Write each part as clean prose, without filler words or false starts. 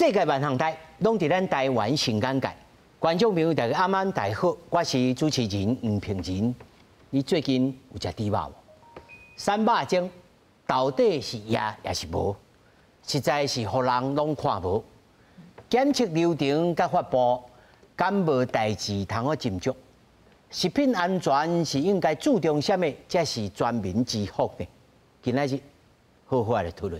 世界萬項代，攏佇咱台灣新眼界。觀眾朋友大家暗暗大家好，我是主持人吳平仁。你最近有食豬肉無？瘦肉精到底是驗抑是無？實在是予人攏看無。檢測流程佮發布，敢無代誌通好斟酌？食品安全是應該注重啥物，才是全民之福呢？今仔日好好來討論。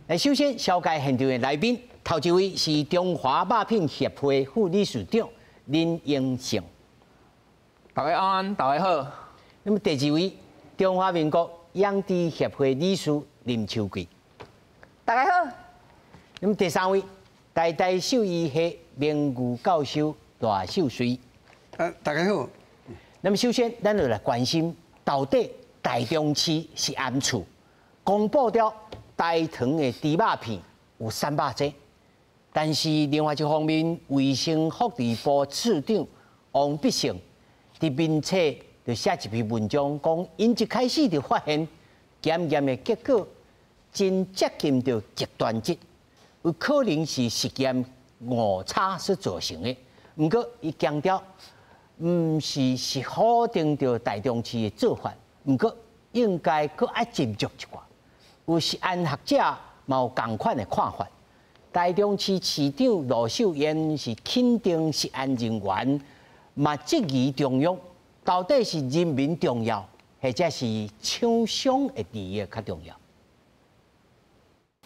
來，首先紹介現場的來賓，頭一位是中華肉品協會副理事長林英勝。大家安，大家好。那麼第二位，中華民國養豬協會理事林秋桂。大家好。那麼第三位，台大獸醫系名譽教授賴秀穗。大家好。那麼首先，咱就來關心到底台中市食安處公布了台糖的豬肉片有瘦肉精，但是另外一方面，衛生福利部次長王必勝佇面冊就寫一篇文章，講𪜶一開始就發現檢驗的結果真接近著極端值，有可能是實驗誤差所造成的。毋過，伊強調，毋是是否定著台中市的做法，毋過應該閣愛斟酌一寡。有食安學者嘛有仝款的看法。台中市市長盧秀燕是肯定食安人員，嘛質疑中央到底是人民重要，或者是廠商的利益較重要。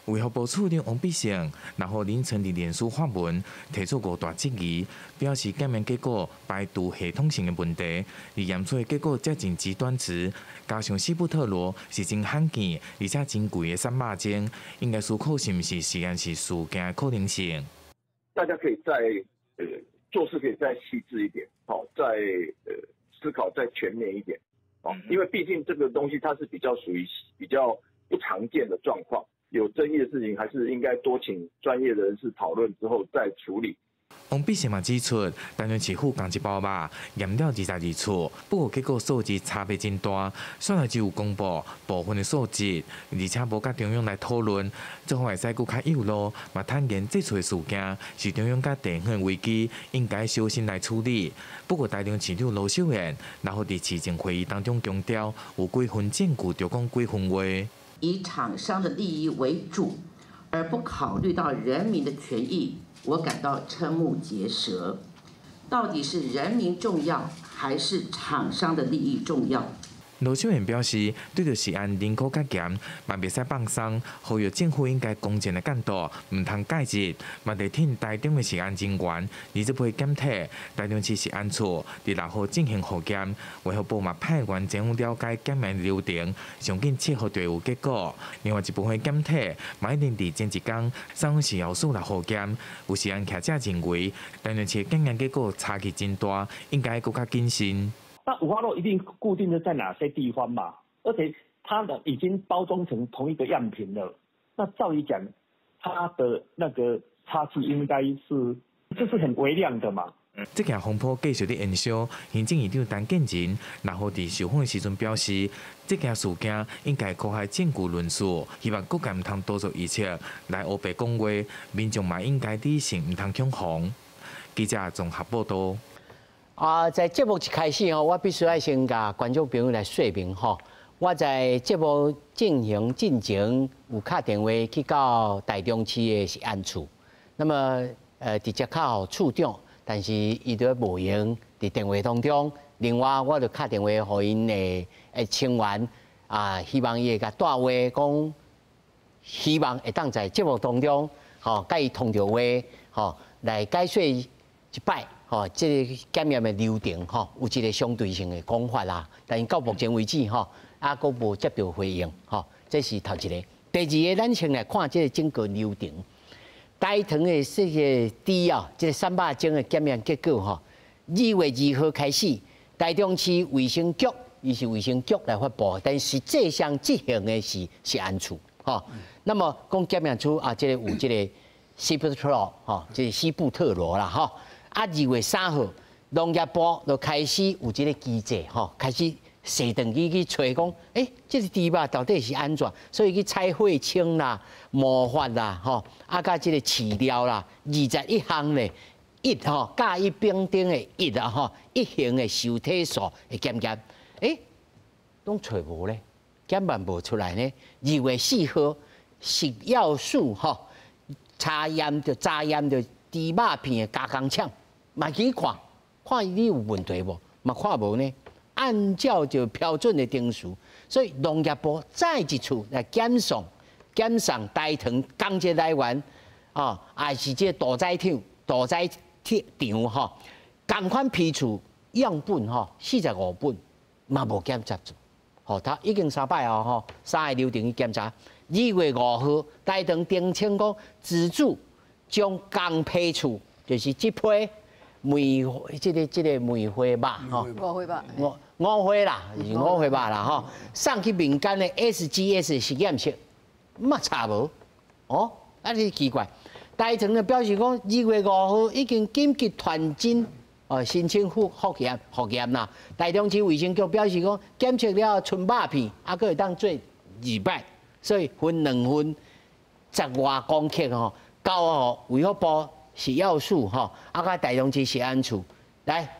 衛福部次長王必勝，六號凌晨佇臉書發文，提出五大質疑，表示檢驗結果排除系統性的問題，而驗出的結果接近極端值，加上西布特羅是真罕見而且真貴的瘦肉精，應該思考是毋是實驗室事件的可能性。大家可以再做事可以再細緻一點，好，再思考再全面一點，哦，因為畢竟這個東西它是比較屬於比較不常見的狀況。有爭議的事情，還是應該多請專業的人士討論之後再處理。王必勝嘛指出，台中市府仝一包肉驗了22處，不過結果數字差別真大，煞來只有公布部分的數字，而且無佮中央來討論，做法會使閣較幼路。嘛坦言這次的事件是中央佮地方的危機，應該小心來處理。不過台中市長盧秀燕，然後佇市政會議當中強調，有幾分證據就講幾分話。以廠商的利益為主，而不考慮到人民的權益，我感到瞠目結舌。到底是人民重要，還是廠商的利益重要？盧秀燕表示，對著食安認可較嚴，嘛袂使放鬆，呼籲政府應該公正的監督，毋通介入，嘛得挺台中的食安人員，20批檢體，台中市食安處佇6號進行複檢，衛福部嘛派員前往了解檢驗流程，上緊7號就會有結果。另外一部分檢體嘛一定佇前一工送食藥署來複檢，有食安學者認為，台中市檢驗結果差距真大，應該閣較謹慎。那五花肉一定固定的在哪些地方嘛？而且它的已經包裝成同一個樣品了。那照理講，它的那個差距應該是，這是很微量的嘛。這件風波繼續咧延燒，行政院長陳建仁六號佇受訪的時陣表示，這件事件應該科學證據論述，希望各界毋通多做臆測來烏白講話，民眾嘛應該理性，毋通恐慌。記者綜合報道。啊，在節目一開始吼，我必須愛先共觀眾朋友來說明吼，我在節目進行進前有敲電話去到台中市的食安處，那麼直接敲予處長，但是伊都無閒佇電話當中。另外，我就敲電話予𪜶的成員啊，希望伊會共帶話講，希望會當在節目當中吼，共伊通著話吼，來解說一擺。吼，這個檢驗的流程吼，有一個相對性的講法啦。但是到目前為止吼，猶閣無接到回應吼，這是頭一個。第二個，咱先來看這個整個流程。台糖的這個豬啊，這個瘦肉精的檢驗結果吼，2月2號開始，台中市衛生局，伊是衛生局來發布，但實際上執行的是食安處吼。那麼講檢驗出啊，這個有這個西布特羅吼，這個西布特羅啦吼。啊，2月3號，農業部就開始有這個機制，吼，開始踅轉去去揣講，這個豬肉到底是按怎？所以去採血清啦、毛髮啦、吼，啊，佮這個飼料啦，21項咧，一吼甲乙丙丁的一啊吼，一型的受體素的檢驗，攏揣無咧，檢驗無出來呢。2月4號，食藥署吼查驗著查驗著豬肉片的加工廠，嘛去看，看伊有問題無？嘛看無呢。按照著標準的程序，所以農業部再一次來檢送、檢送大腸工業來源，啊，還是這屠宰場、屠宰場吼，仝款批次樣本吼，45本，嘛無檢測出，吼，他已經三擺哦，吼，三個流程去檢查。2月5號，大腸澄清講，自主將仝批次，就是這批梅這個梅花肉吼，五花肉，五花啦，是五花肉啦吼，送去民間的 SGS 實驗室，嘛查無，哦，啊你奇怪，大腸就表示講，2月5號已經緊急傳真哦，申請復驗復驗啦。台中市衛生局表示講，檢測了賰肉片，啊，閣會當做二擺，所以分兩份10外公克吼，交予衛福部食藥署吼，啊，佮台中市食安處來。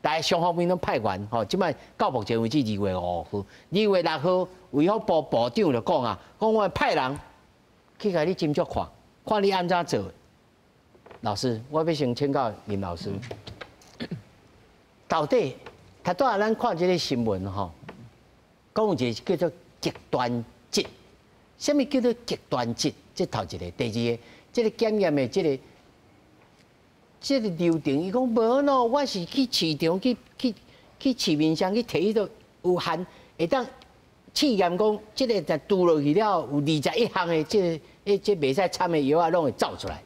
大雙方面攏派員吼，這擺到目前為止2月5號、2月6號，衛福部部長就講啊，講我派人去共你斟酌看，看你按怎做。老師，我欲先請教林老師，到底頭拄仔咱看這個新聞吼，講有一個叫做極端值，啥物叫做極端值？這頭一個，第二個，這個檢驗的這個流程，伊講無喏，我是去市場去去去市面上去提彼有限會當試驗講，這個若拄落去了，有21項的這個、這袂使摻的藥仔攏會走出來。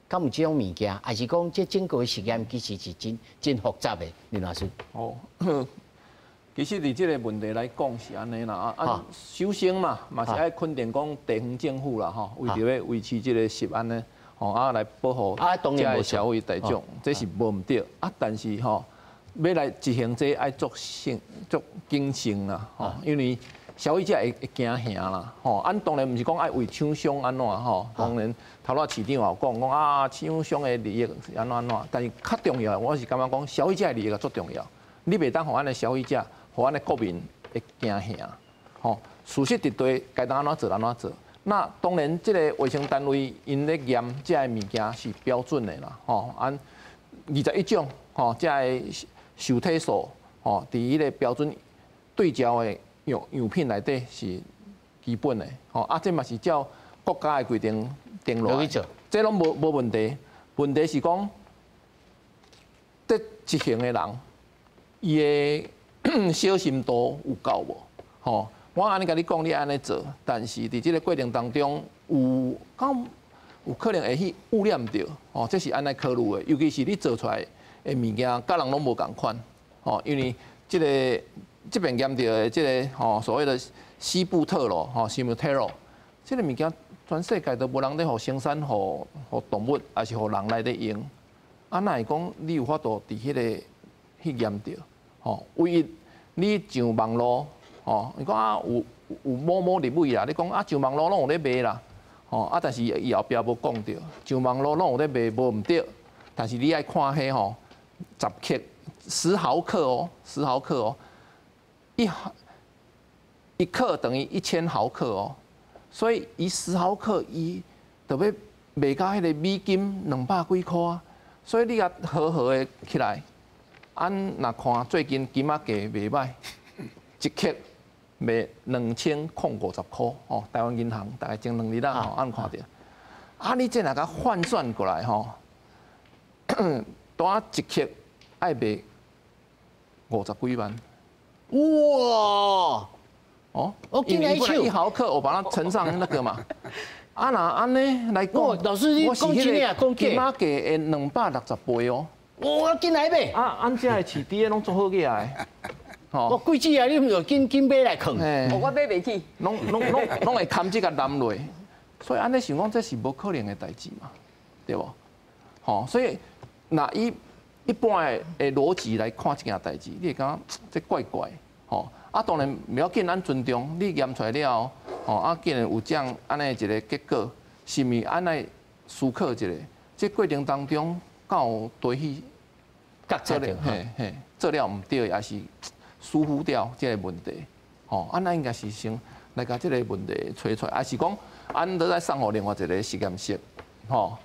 敢有這種物件，還是講這整個實驗其實是真真複雜的，林老師。哦，其實佇這個問題來講是按呢啦，啊，首先嘛，嘛是愛肯定講地方政府啦，吼，為著欲維持這個食安呢。吼啊，來保護遮个社會大眾，這是無毋對。啊，但是吼，欲來執行這愛足慎、足謹慎啦。吼，因為消費者會驚嚇啦。吼，按當然毋是講愛為廠商按怎吼，當然頭仔市長也有講講啊，廠商的利益是按怎按怎，但是較重要的，我是感覺講消費者的利益足重要。你袂當予咱的消費者，予咱的國民會驚嚇。吼，事實佇地，該當按怎做按怎做。那當然，這個衛生單位𪜶咧驗這个物件是標準的啦，吼，按21種吼，這个受體素吼，佇彼個標準對照的樣品內底是基本的，吼，啊，這嘛是照國家的規定定落來，這攏無問題。問題是講，佇執行的人，伊的小心度有夠無？吼。我按呢共你講，你按呢做，但是佇這个過程當中，有敢有可能會去污染著，哦，這是按呢考慮的。尤其是你做出來的物件，佮人攏無仝款，哦，因為這个這邊驗著的這个吼所謂的西布特羅，吼 Clenbuterol，這个物件全世界都無人咧予生產，予動物，抑是予人來咧用。啊，哪會講你有法度佇彼个去驗著？吼，唯一你上網路。哦，你講啊有某某立委啦，你講啊上網路攏有咧賣啦，吼啊，但是伊後壁無講著，上網路攏有咧賣，無毋對，但是你愛看彼吼10克10毫克哦，十毫克哦，1克等於1000毫克哦，所以伊十毫克伊就欲賣到彼个美金200幾箍啊，所以你共和和的起來，按若看最近金仔價袂䆀，1克。賣2050箍哦，台灣銀行大概前兩日啦吼，按看著。啊，你這若共換算過來吼，單1克愛賣50幾萬。哇！哦，因為本來1毫克，我把它乘上那個嘛。啊，若按呢來講，老師你講真的啊？講金仔價會260倍哦。我緊來買。啊，按遮的飼豬的攏足好額的。我貴子啊，你毋就緊緊買來囥？我買袂起。攏會含這個攬落，所以按呢想講，這是無可能的代誌嘛，對無？吼，所以若以一般的邏輯來看這件代誌，你會感覺這怪怪，吼。吼，啊，當然袂要緊，咱尊重你驗出來了後，吼，啊，既然有這樣按呢一個結果，是毋是按呢思考一下？這過程當中，敢有對去做了，嘿嘿，做了毋對，抑是疏忽掉這個問題，吼，啊，咱應該是先來共這個問題揣出來，抑是講，按閣再送予另外一個實驗室，吼，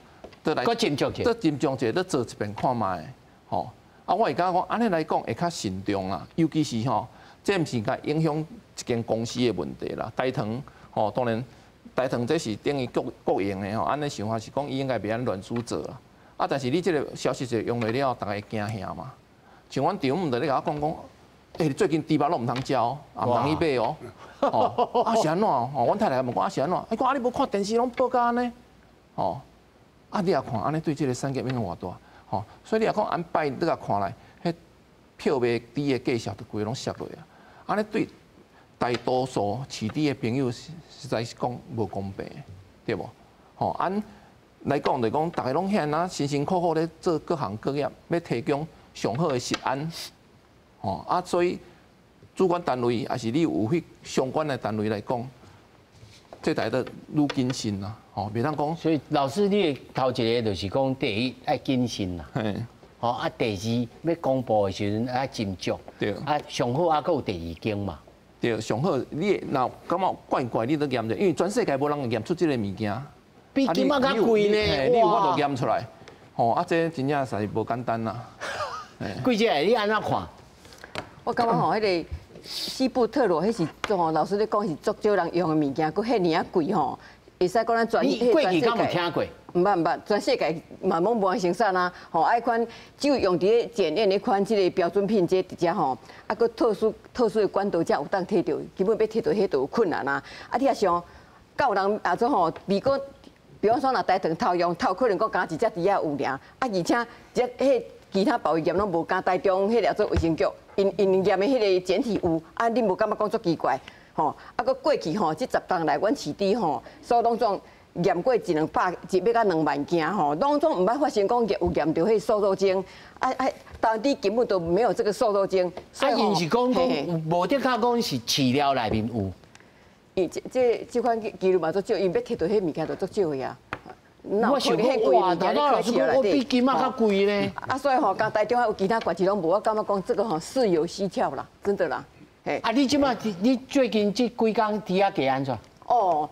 閣來，閣斟酌者，閣斟酌者，閣做一遍看覓，吼。啊，我會感覺講，按呢來講會較慎重啦，尤其是吼，這毋是共影響一間公司的問題啦。台糖吼，當然台糖這是等於國營的吼，按呢想法是講伊應該袂按亂輸做啦。啊，但是你這個消息就用落了後，逐家會驚嚇嘛。像阮丈母就咧共我講講，欸，最近豬肉攏毋通食哦，也毋通去買哦。吼，啊是按怎？吼，阮太太問講啊是按怎？伊講啊你無看電視攏報甲按呢？吼，啊你也看按呢對這個產業影響偌大？吼，所以你若講按擺你共看來，彼票賣豬的價數就規個攏摔落啊！按呢對大多數飼豬的朋友實在是講無公平，對無？吼，按來講就講，逐家攏遐爾辛辛苦苦咧做各行各業，欲提供上好的食安，吼啊，所以主管單位抑是你有彼相關的單位來講，這代得愈謹慎啦，吼，袂當講。所以老師，你的頭一個就是講，第一愛謹慎啦，吼啊，第二欲公布的時陣愛斟酌，啊，上好啊，閣有第二間嘛。對，上好你若感覺怪怪，你都驗著，因為全世界無人會驗出這個物件，比金仔較貴呢，你有法度驗出來，吼啊，這真正實是無簡單啦。貴姐，你按怎看？我感覺吼，彼個西布特羅，彼是吼，老師咧講是足少人用的物件，閣彼爾仔貴吼，會使講咱全你過去敢有聽過？毋捌毋捌，全世界嘛攏無人生產啊！吼，啊，彼款只有用佇咧檢驗彼款這個標準品這佇遮吼，啊，閣特殊的管道才有當提著，基本欲提著彼都有困難啊！啊，你也想，敢有人啊做吼，美國，比方說若台糖偷用，偷可能閣敢一隻豬仔有爾，啊，而且這彼其他別位驗攏無，敢台中彼個做衛生局，𪜶驗的彼個檢體有，啊，恁無感覺講足奇怪？吼，啊，閣過去吼，這十冬來，阮飼豬吼，所攏總驗過一兩百，一欲到2萬件吼，攏總毋捌發生講有驗著彼瘦肉精，啊啊，當地根本都沒有這個瘦肉精。啊，𪜶是講講無的確講是飼料內面有。伊這款記錄嘛足少，𪜶欲提著彼物件就足少的啊。我想講，哇，頭拄老師講，我比金仔較貴呢。啊，所以吼，佮台中還有其他縣市攏無，我感覺講這個吼事有蹊蹺啦，真的啦。啊，你這擺你最近這幾工豬仔價按怎？哦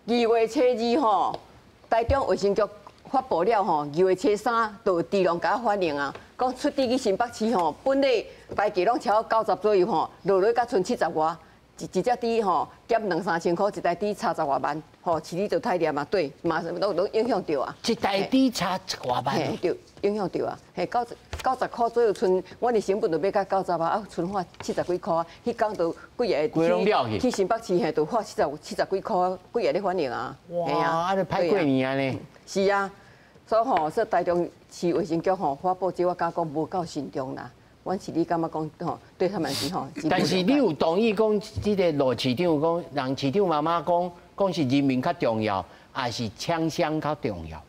，2月初2吼，台中衛生局發布了吼，2月初3就豬農共我反映啊，講出豬去新北市吼，本來牌價攏超過90左右吼，落落甲賰70外，一隻豬吼減兩三千箍，一台豬差10外萬，吼，飼豬就太厲嘛，對，嘛攏影響著啊。一台豬差10外萬。對，影響著啊，嘿，90箍左右賰，阮的成本就買到90啊，啊，賰花70幾箍啊，彼工就幾個去新北市嘿，就花70幾箍，幾个咧反應啊。哇，啊，你歹過年啊呢？是啊，所以吼，說台中市衛生局吼發布這，我感覺無夠慎重啦。阮是你感覺講吼，對他們是吼。但是你有同意講，這個羅市長講，人市長媽媽講，講是人民較重要，還是廠商較重要？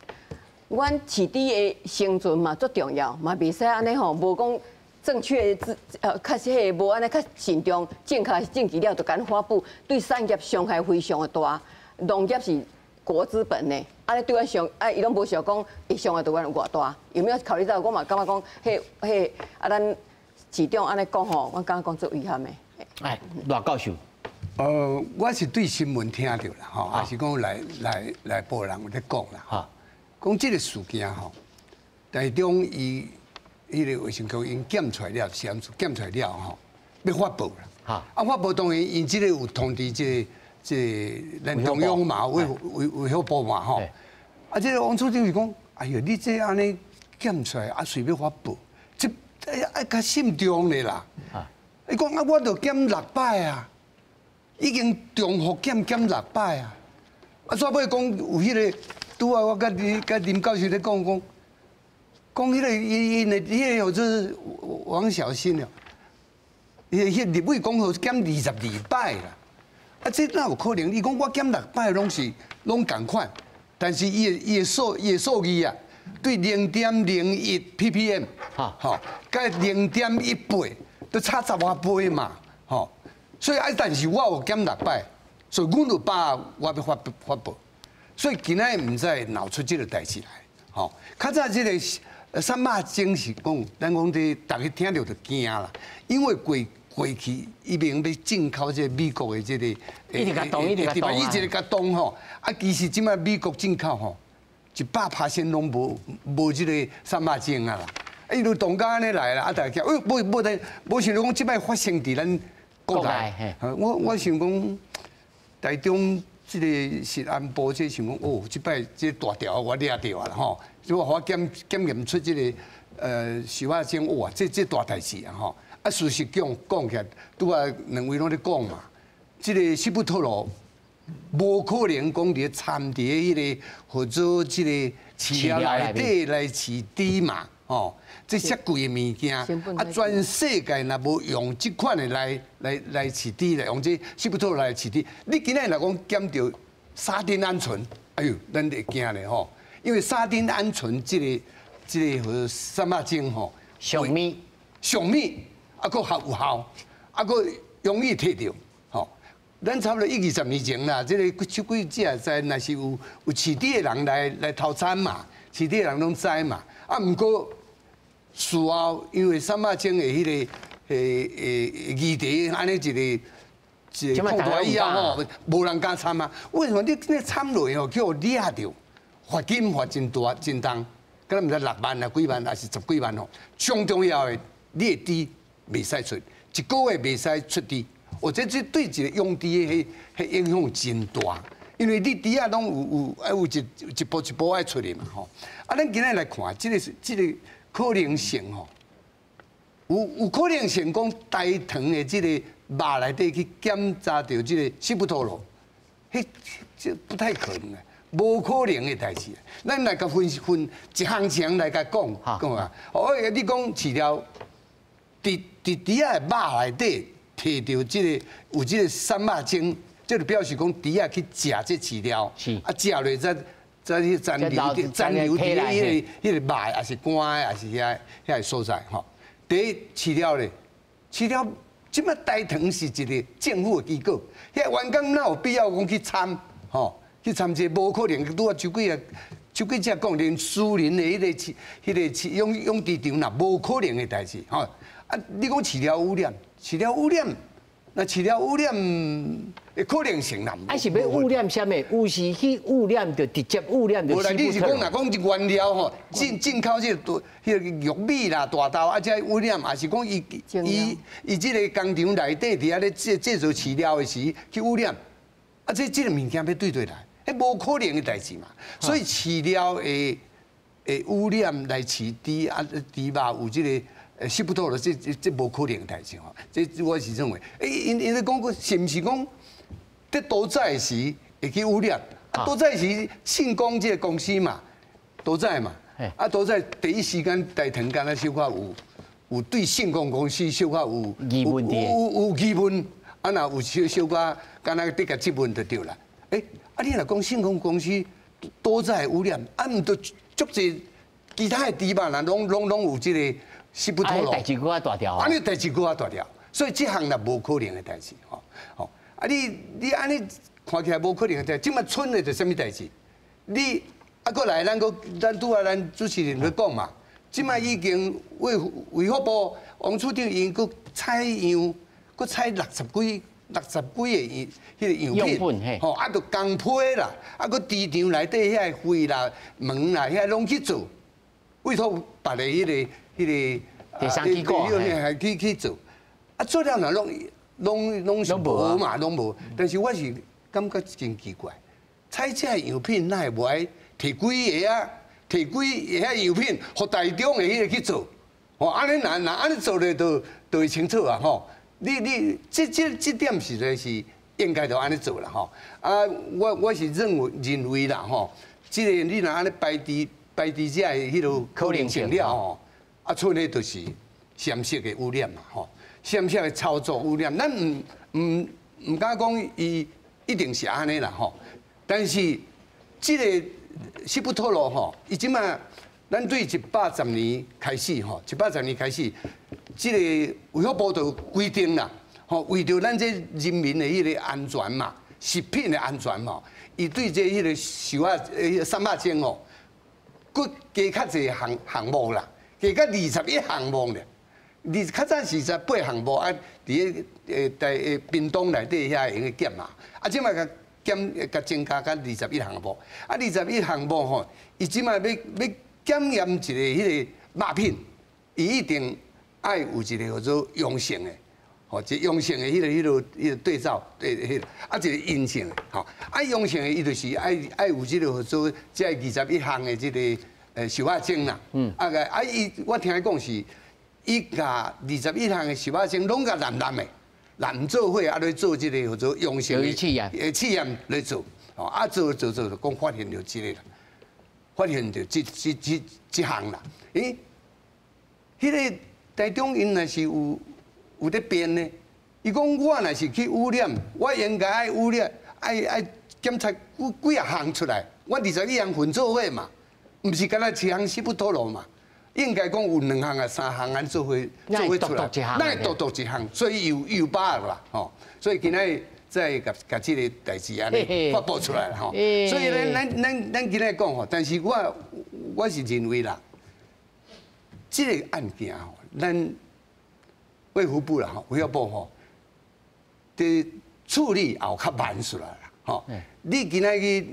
阮飼豬的生存嘛足重要，嘛袂使按呢吼，無講正確的確實彼個無按呢較慎重，正確證據了就共發布，對產業傷害非常的大。農業是國資本呢，按呢對阮傷，啊伊攏無想講會傷害著阮偌大，有沒有考慮到？我嘛感覺講，彼彼啊，咱市長按呢講吼，我感覺講足遺憾的。哎，賴教授。我是對新聞聽著啦，吼，抑是講來報人有咧講啦，吼，講這個事件吼，台中伊彼個衛生局𪜶檢出來了，是按檢出來了吼，欲發布啦，啊發布當然𪜶這個有通知這咱中央嘛，衛福部嘛吼，啊這個王處長是講，哎喲，你這按呢檢出來啊，隨欲發布，這愛較慎重咧啦，伊講啊，我著檢6擺啊。已經重複檢6擺啊！啊，煞尾講有彼個，拄仔我佮你佮林教授咧講講，講彼個𪜶𪜶的彼個叫做王小新哦，彼立委講好檢22擺啦，啊，這哪有可能？伊講我檢6擺攏是攏仝款，但是伊的數字啊，對0.01 ppm，吼，佮0.18，都差10外倍嘛。吼。所以啊，但是我有檢6擺，所以阮有把握我欲發報。所以今仔毋知會鬧出這個代誌來，吼。較早這個瘦肉精是講，咱講這逐家聽著就驚啦，因為過去伊明欲進口這個美國的這個，一直共擋，一直共擋，伊一直共擋吼。啊，其實這擺美國進口吼，100%攏無這個瘦肉精啊啦。伊就擋甲按呢來啦，啊，大家哎，無無無，無想著講這擺發生佇咱國內。我想講，台中這個食安部這想講，哦，這擺這大條我掠著啊啦吼，如果我檢驗出這個瘦肉精，哇，這大代誌啊吼。啊，事實講起來，拄仔兩位攏咧講嘛，這個西布特羅無可能講佇摻佇彼個或者這個飼料內底來飼豬嘛，吼，這遮貴的物件，啊，全世界若無用這款的來飼豬，來用這西布特羅來飼豬，你今仔若講檢著沙丁胺醇，哎喲，咱會驚咧吼，因為沙丁胺醇這個和瘦肉精吼，上密上密。啊，閣較有效，啊，閣容易提著，吼。咱差不多一二十年前啦，這個手幾只知，若是有飼豬的人來偷參嘛，飼豬的人攏知嘛。啊，毋過事後因為瘦肉精的彼個議題，按呢一個擴大以後吼，無人敢參啊。為什麼你參落吼，去予掠著，罰金罰真大真重，敢若毋知6萬啊幾萬，還是十幾萬吼。上重要的，你的豬袂使出，一個月袂使出豬，或者這對一個養豬的彼影響真大，因為你豬仔攏有愛有一步一步愛出的嘛吼。啊，咱今仔來看，這個可能性吼，有可能性講台糖的這個肉內底去檢查著這個西布特羅，彼這不太可能啊，無可能的代誌。咱來共分分一項一項來共講講啊。哦，你講飼料。佇豬仔的肉內底提著這個有這個瘦肉精，這就表示講豬仔去食這飼料，啊食落再去殘留佇彼個肉，抑是肝的，抑是遐個所在吼。第一飼料咧，飼料這擺台糖是一個政府的機構，遐員工哪有必要講去參吼？去參這無可能，拄仔手幾只講，連私人的彼個養豬場若無可能的代誌吼。啊！你講飼料污染，飼料污染，那飼料污染的可能性啦。啊，是欲污染啥物？有時去污染著直接污染著。無啦，你是講若講原料吼，進口這個彼個玉米啦、大豆啊，這污染，抑是講伊這個工廠內底佇遐咧製造飼料的時去污染，啊，這個物件欲對佗來，彼無可能的代誌嘛。所以飼料的污染來飼豬啊，豬肉有這個。西布特羅，這無可能的代誌吼，這我是認為，𪜶咧講過是毋是講，佇屠宰時會去污染？啊，屠宰時信光這個公司嘛，屠宰嘛，啊，屠宰第一時間台糖敢若小可有對信光公司小可有疑問有疑問，啊，若有小可敢若得共質問就對啦。啊，你若講信光公司屠宰污染，啊，毋著足濟其他的豬肉若攏有這個。西布特羅，代誌閣較大條，按呢代誌閣較大條，所以這項也無可能的代誌吼。吼，啊你按呢看起來無可能的代誌，這擺賰的就啥物代誌？你啊，閣來咱閣咱拄仔咱主持人咧講嘛，這擺已經衛福部王處長已經閣採樣，閣採六十幾個彼個樣品，吼啊，就共批啦，啊，閣豬場內底遐個血啦、毛啦，遐攏去做，委託別個彼個第三機構去做，啊做了若攏是無嘛，攏無。但是我是感覺真奇怪，採這樣品哪會無愛提幾個啊？提幾個遐樣品，予台中的彼個去做，吼，按呢若按呢做咧，就會清楚啊吼。你這點實在是應該就按呢做啦吼。啊，我是認為啦吼，這個你若按呢排除這的彼個可能性了吼。啊，賰的就是閃色的污染嘛，吼，閃色的操作污染，咱毋敢講伊一定是按呢啦，吼。但是這個西布特羅吼，伊這擺咱對110年開始吼，110年開始，這個衛福部就規定啦，吼，為著咱這人民的彼个安全嘛，食品的安全嘛，伊對這彼個溴仔300種吼，閣加較濟項項目啦，加較21項目咧。你較早是18項目啊，佇咧台屏東內底遐會用得檢嘛，啊，這擺共檢共增加到21項目，啊，二十一項目吼，伊這擺欲檢驗一个彼个肉品，伊一定愛有一个叫做陽性的，吼，一陽性的彼个對照對彼个，啊，一个陰性的，吼，啊，陽性的伊就是愛有這个叫做這21項的這个溴仔精啦，啊個啊伊我聽伊講是。伊共21項的溴仔精攏共藍藍的，藍做伙啊，來做這个叫做陽性的試驗，試驗來做，哦，啊做做做，就講發現著這个啦，發現著這項啦。欸，彼个台中𪜶若是有咧變呢？伊講我若是去污染，我應該愛污染，愛檢測幾仔項出來，我21項混做伙嘛，毋是干焦一項西布特羅嘛。應該講有兩項啊、三項按做伙做伙出來，咱會獨獨一項，所以有把握啦，吼。所以今仔再共共這个代誌按呢發布出來啦，吼。所以咧，咱今仔講吼，但是我是認為啦，這个案件吼，咱衛福部啦，吼，衛福部吼，佇處理也有較慢出來啦，吼。你今仔日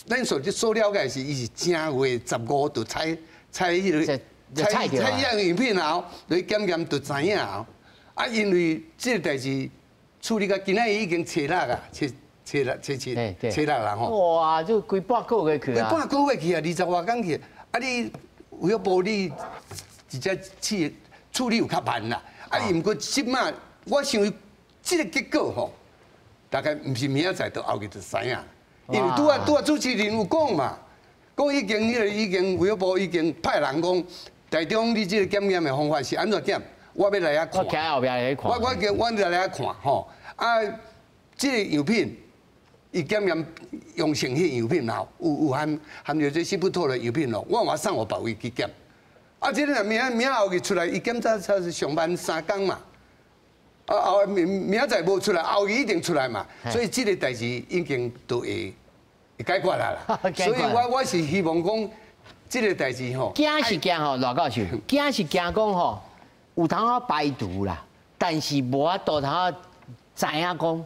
咱所了解是，伊是正月15就採採彼个。採採樣樣品後，來檢驗就知影啊。啊，因為這个代誌處理到今仔日已經初六啊，初初六、初七、初六啦吼。哇，這規半個月去啊！規半個月去啊，20外工去。啊，你衛福部你直接去處理有較慢啦。啊，毋過這馬我想這个結果吼，大概毋是明仔載就後日就知影。因為拄仔主持人有講嘛，講已經彼个已經衛福部已經派人講。台中，你這个檢驗的方法是按怎檢？我欲來遐看。我徛後壁來看。我叫我來遐看吼。啊，這个樣品，伊檢驗陽性彼樣品吼，有含著這西布特的樣品咯，我嘛送予別位去檢。啊，這个若明後日出來，伊檢查才是上班3工嘛。啊後明仔載無出來，後日一定出來嘛。所以這个代誌已經都會解決啦。所以我是希望講。這个代誌吼，驚是驚吼，賴教授，驚是驚講吼，有通仔排除啦，但是無法度通知影講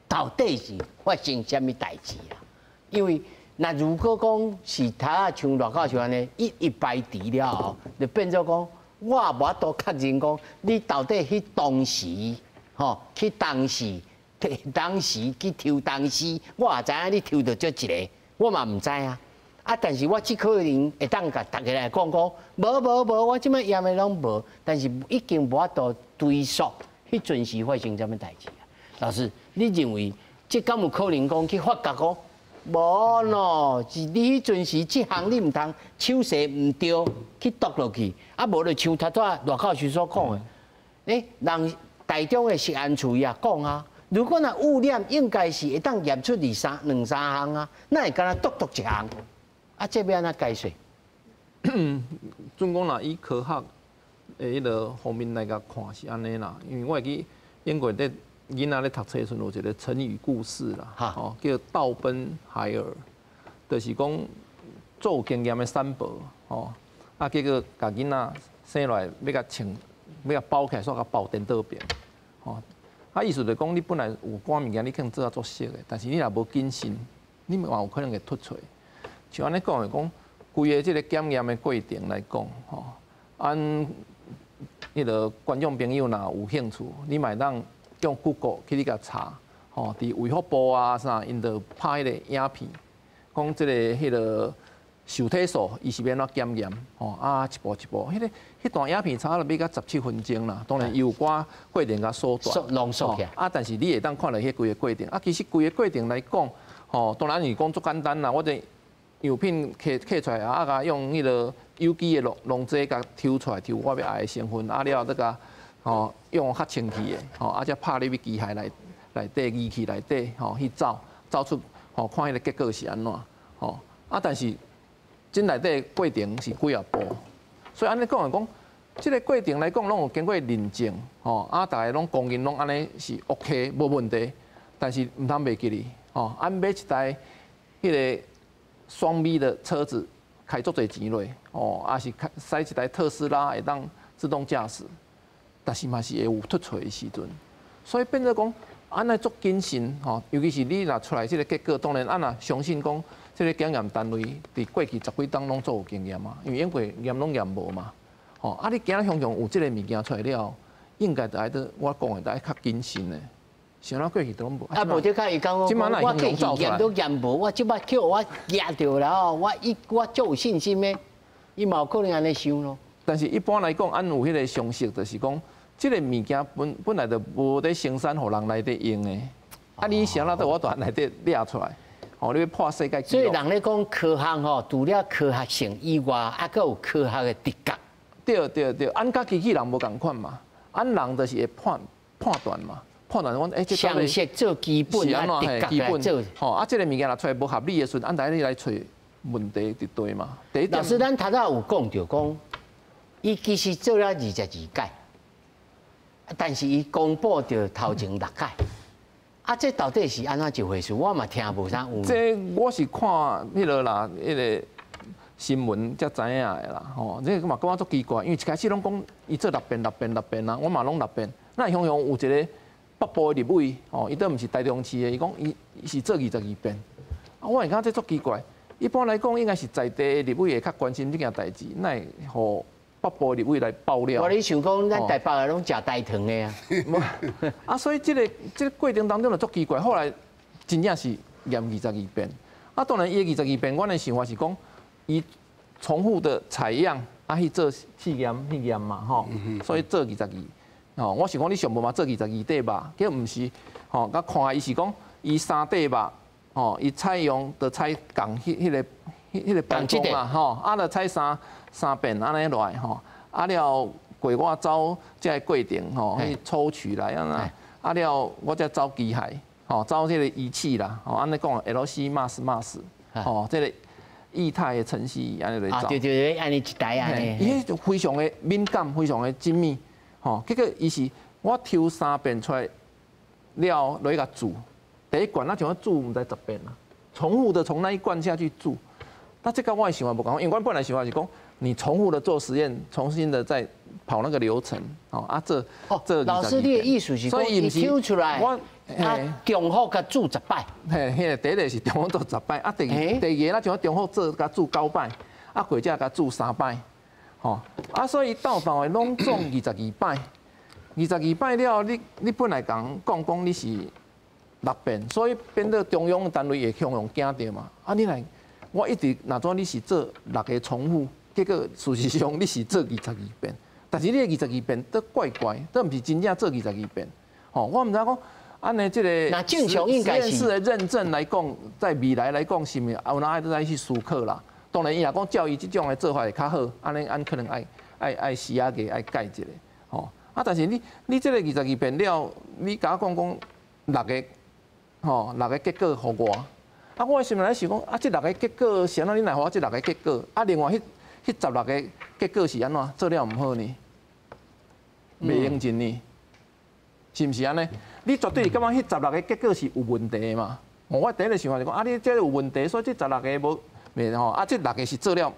到底是發生啥物代誌啦。因為若如果講是頭仔像賴教授按呢，一一排除了後，就變做講我也無法度確認講你到底彼當時吼去當時當時去抽東西，我也知影你抽著這一个，我嘛毋知影。啊！但是我只可能會當共大家來講講，無無無，我這擺驗的攏無，但是已經無法度追溯彼陣時發生啥物代誌啊。老師，你認為這敢有可能講去發覺講，無喏，是你彼陣時這項你毋通手勢毋對去剁落去，啊無就像頭拄仔賴教授所講的，欸，人台中的食安處也講啊，如果若污染，應該是會當驗出二三兩三項啊，哪會干焦獨獨一項？啊，這欲按怎解釋？總講若以科學的彼个方面來共看是按呢啦，因為我會記英國佇囡仔咧讀冊時陣有一个成語故事啦，吼叫倒奔孩兒，就是講做有經驗的產婆，吼啊結果共囡仔生落來欲共穿，欲共包起來，煞共包顛倒爿，吼啊意思就是講你本來有寡物件你可能做啊足熟的，但是你若無謹慎，你嘛有可能會脫錯。像按呢講的講，規个這个檢驗的過程來講，吼，按彼个觀眾朋友若有興趣，你嘛會當用 Google 去你共查，吼，佇衛福部啊啥，𪜶就拍彼个影片，講這个彼个受體素，伊是欲按怎檢驗，吼啊一步一步，彼段影片差不多欲到17分鐘啦，當然伊有寡過程共縮短，濃縮起來，啊，但是你會當看著彼規个過程，啊，其實規个過程來講，吼，當然是講足簡單啦，我這樣品摕出來啊，共用彼个有機的溶劑共抽出來，抽我欲愛的成分，啊了後再共吼用較清氣的，吼啊才拍入去機械內底儀器內底，吼去走走出，吼看彼个結果是按怎，吼啊但是這內底過程是幾仔步，所以按呢講來講，這个过程来讲，攏有经过认证，吼，啊，逐个攏公认攏按呢是 OK，无问题。但是毋通袂记哩，吼，按买一台彼个双 B 的车子，开足济钱落，哦，抑是开驶一台特斯拉会当自动驾驶，但是嘛是会有出错的时阵，所以变做讲，按呢足谨慎，吼，尤其是你若出来这个结果，当然按若相信讲，这个检验单位伫过去十几冬攏足有经验嘛，因为用过验攏验无嘛，吼，啊你今仔雄雄有这个物件出来了，应该就爱得我讲的，就爱较谨慎的。想到过去都拢无。啊，无就较伊讲我过去验都验无，我这摆叫我验著了，我伊我足有信心的，伊嘛有可能按呢想咯。但是一般来讲，按有彼个常识，就是讲，这个物件本本来就无咧生产，予人来咧用的。啊，你啥啦都我蹛内底掠出来，哦，你欲破世界纪录。所以人咧讲科学吼，除了科学性以外，犹阁有科学的直觉。对对对，按佮机器人无仝款嘛，按人就是会判判断嘛。判断讲，欸，这常识做基本啊，基本做。吼，啊，这个物件若出来无合理的时阵，按你来揣问题伫佗嘛。第一老师，咱头拄有讲著讲，伊其实做了22届，但是伊公布著头前六届。啊，这到底是按怎一回事？我嘛听无啥有。这我是看彼个啦，彼个新闻才知影的啦。吼，这个嘛感觉足奇怪，因为一开始拢讲伊做六遍、六遍、六遍啊，我嘛拢六遍。那雄雄有一个北部的立委，吼，伊都毋是台中市的，伊讲伊是做22遍。啊，我会感觉这足奇怪。一般来讲，应该是在地的立委会较关心这件代志，哪会予北部的立委来爆料？我咧想讲，咱台北的拢食台糖的啊。啊，所以这个过程当中就足奇怪。后来真正是验二十二遍。啊，当然伊的二十二遍，阮的想法是讲，伊重复的采样啊去做试验去验嘛，吼，所以做二十二。吼，我想讲你上无嘛做二十二块肉，结果毋是，吼，佮看伊是讲伊三块肉，吼，伊采用就采仝彼彼个彼彼个包装啦，吼，啊，就采三三遍按呢落来，吼，啊了过我走这个过程，吼，去抽取来按呢，啊了我才走机械，吼，走这个仪器啦，吼，按呢讲 LC mass mass，吼，这个液态的层析仪按呢来走。对对对，按呢一台按呢。伊彼就非常的敏感，非常的精密。吼，结果伊是我抽三遍出来了，落去共注，第一罐咱像注毋知十遍啦，重复的从那一罐下去注，那这个我的想法无仝，因为阮本来想法是讲，你重复的做实验，重新的再跑那个流程，哦啊这这老师你的意思是讲，伊抽出来，我啊重复共注十摆，嘿，彼个第一个是重复做十摆，啊第二第二个咱像重复做共注九摆，啊或者共注三摆。吼，啊，所以斗斗的拢总二十二摆，二十二摆了，你你本来讲讲讲你是六遍，所以变做中央单位会雄雄惊著嘛。啊，你来，我一直若怎你是做六个重复，结果事实上你是做二十二遍，但是你的二十二遍都怪怪，都毋是真正做二十二遍。吼，我毋知讲，按呢这个那正常应该实验室的认证来讲，在未来来讲，是毋是有哪爱再去思考啦？当然，伊若讲照伊这种的做法会较好，按呢按可能爱爱爱时仔个爱改一下，吼。啊，但是你你这个二十二遍了，你共我讲讲六个，吼，六个结果予我，啊，我心内咧想讲，啊，这六个结果是按怎？你来予我这六个结果，啊，另外彼彼十六个结果是按怎？做了毋好呢？袂用尽呢？是毋是按呢？你绝对是感觉彼十六个结果是有问题的嘛？我第一个想法是讲，啊，你这有问题，所以这十六个无袂吼，啊，这六个是做了，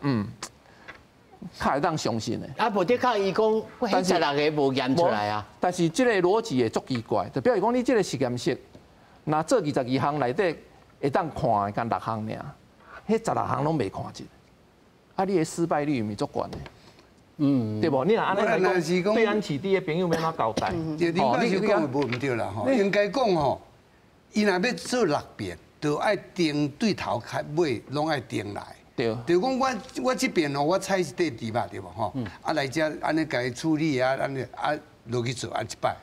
较会当相信的。啊，无的确伊讲，彼十六个无验出来啊。但是这个逻辑会足奇怪，就表示讲你这个实验室，若做二十二项内底会当看的，干六项尔，彼十六项拢袂看著，啊，你的失败率毋是足悬的。对无？你若按呢来讲，对咱市地的朋友欲按怎交代？对，你讲是讲的无毋对啦吼，应该讲吼，伊若欲做六遍，就爱定对头开尾拢爱定来。就讲我我这遍吼，我采一块猪肉对无吼？啊来遮按呢共伊处理啊，按呢啊落去做按一摆。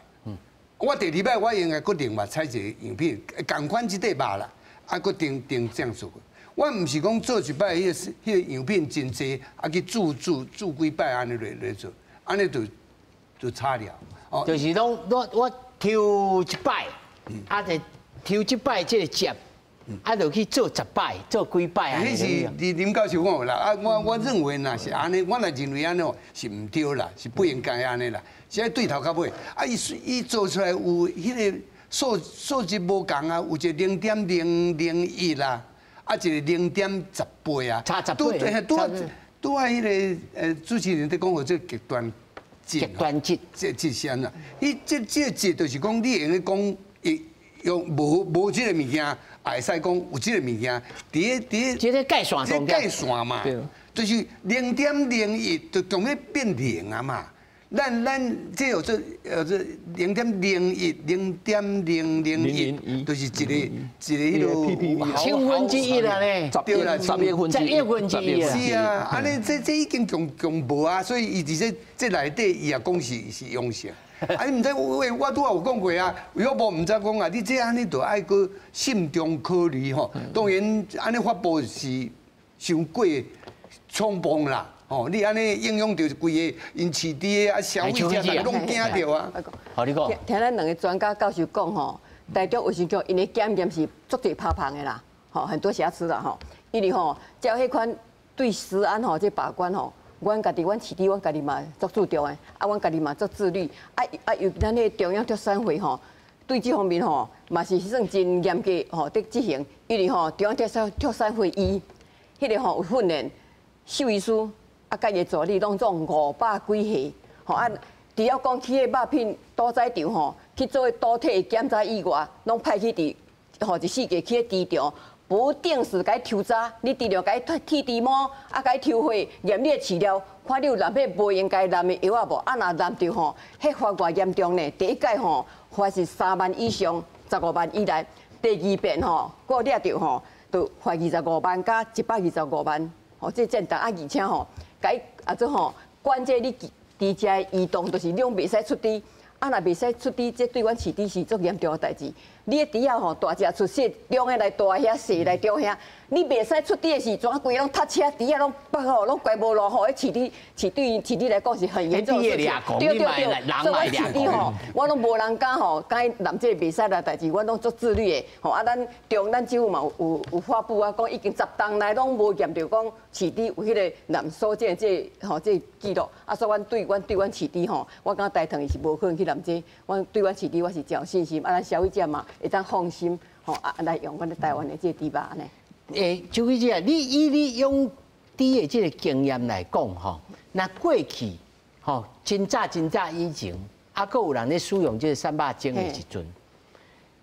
我第二摆我应该阁另外采一个样品，仝款这块肉啦，啊阁定定这样做。我毋是讲做一摆彼个彼个样品真济，啊去注注注几摆按呢来来做，按呢就就差了。哦，就是讲我我抽一摆，啊就抽这摆这个接，啊，就去做10擺，做幾擺啊？彼是林教授講啦，啊，我認為若是按呢，我若認為按呢是毋對啦，是不應該按呢啦。是對頭到尾，啊，伊做出來有彼个數值無仝啊，有一個0.001啦，啊，一個0.18啊，差十八。拄仔彼个主持人佇講予這極端值，極端值，這是按怎？伊這值就是講你會用講伊用無這个物件，也會使講有這个物件。佇這個界線，這界線嘛，就是0.01就當咧變零啊嘛。咱這有做0.01、0.0001，就是一個一個彼落1/1000啦咧，對啦，十億分之一，十億分之一啊。是啊，按呢這已經強無啊，所以伊佇這內底伊也講是陽性。啊，你毋知我拄仔有講過啊，衛福部毋知講啊，你這按呢就愛閣慎重考慮吼。當然，按呢發布是傷過衝動啦。哦，你按呢影響著規个𪜶飼豬的啊，消費者逐个攏驚著啊。好，你講。聽咱兩个專家教授講吼，台中衛生局𪜶的檢驗是足濟拍縫的啦，吼，很多瑕疵啦吼。因為吼，照彼款對食安吼這把關吼，阮家己阮飼豬，阮家己嘛足注重的，啊，阮家己嘛足自律，啊，尤咱彼个中央畜產會吼，對這方面吼嘛是算真嚴格吼佇執行，因為吼中央畜產會伊彼个吼有訓練獸醫師。啊，佮伊助理攏總500幾歲，吼啊！除了講去彼肉品屠宰場吼去做屠體檢查以外，攏派去佇吼一四界去彼豬場，不定時共伊抽查，你除了共伊剃豬毛，啊，共伊抽血驗你的飼料，看你有濫彼無應該濫的藥仔無？啊，若濫著吼，彼罰偌嚴重呢？第一擺吼罰是3萬以上，15萬以內；第二遍吼，閣掠著吼，就罰25萬加125萬，吼，這震動啊，而且吼。共伊啊做吼，管制你豬隻的移動，就是你攏袂使出豬。啊，若袂使出豬，這對阮飼豬是足嚴重的代誌。你的豬仔吼，大隻出細，中的來大遐，細來中遐。你袂使出豬的時陣，規攏塞車，豬仔攏北吼，攏乖無路吼。彼飼豬，飼對飼豬來講是很嚴重的事情。對對對，所以阮飼豬吼，我攏無人敢吼，敢濫這袂使的代誌，阮攏足自律的。吼啊，咱中咱政府嘛有發布啊，講已經10冬來攏無驗著講飼豬有彼個濫所見這吼這記錄。啊，所以阮對阮飼豬吼，我感覺台糖伊是無可能去濫這。阮對阮飼豬我是真有信心，啊，咱消費者嘛會當放心吼啊來用阮台灣的這個豬肉按呢。周記者，你以你養豬的這個經驗來講吼，若過去吼真早真早以前，啊，閣有人咧使用這個瘦肉精的時陣，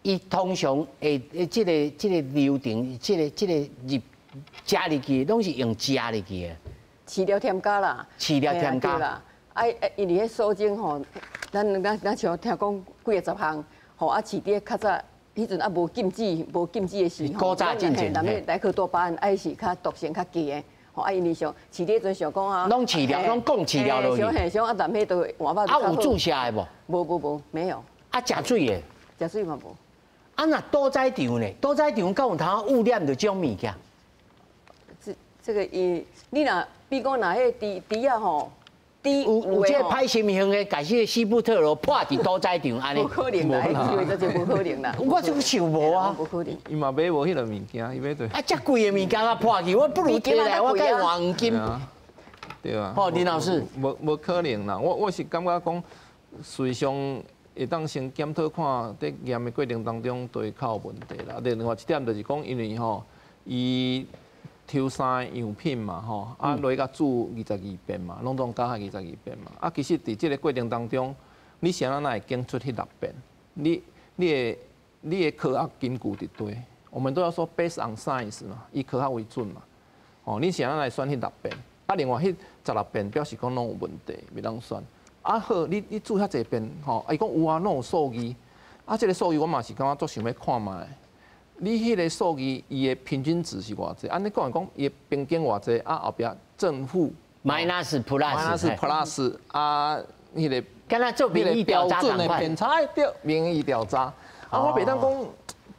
伊通常會這個流程，這個入食入去，攏是用食入去的。飼料添加啦，飼料添加啦。啊，因為彼素精吼，咱像聽講幾个十項，吼啊，飼豬較早。彼陣猶無禁止，無禁止的時候，古早進前，濫彼萊克多巴胺，啊，是較毒性較低的，吼啊，因為上飼豬彼陣想講啊，攏飼料，攏講飼料落去，想想啊，濫彼都換肉。啊，有注射的無？無無無，沒有。啊，食水的？食水嘛無。啊，若屠宰場呢？屠宰場敢有通污染著這種物件？這個伊，你若比講若彼豬豬仔吼。有這個歹心胸的，共這個西布特羅潑佇屠宰場按呢？無可能啦，這個就無可能啦。我就想無啊。無可能。伊嘛買無彼个物件，伊買對。啊，遮貴的物件啊潑去，我不如摕來我共換黃金。對啊。吼，林老師。無可能啦，我是感覺講，事實上會當先檢討看，佇驗的過程當中對較有問題啦。另外一點就是講，因為吼，伊抽三个樣品嘛，吼，啊，落去共注22遍嘛，攏總加起22遍嘛。啊，其實佇這個過程當中，你是按怎會檢出彼六遍？你的科學根據佇佗？我們都要說 based on science 嘛，以科學為準嘛。哦，你是按怎來選彼六遍？啊，另外彼16遍表示講攏有問題，袂當選。啊好，你注遐濟遍，吼，啊伊講有啊，攏有數字。啊，這個數字我嘛是感覺足想欲看覓。你彼個數字，伊的平均值是偌濟？按呢講來講，伊的平均偌濟？啊，後壁正負 minus plus minus plus 啊，彼個敢若做民意調查標準的偏差，對，民意調查。啊，我袂當講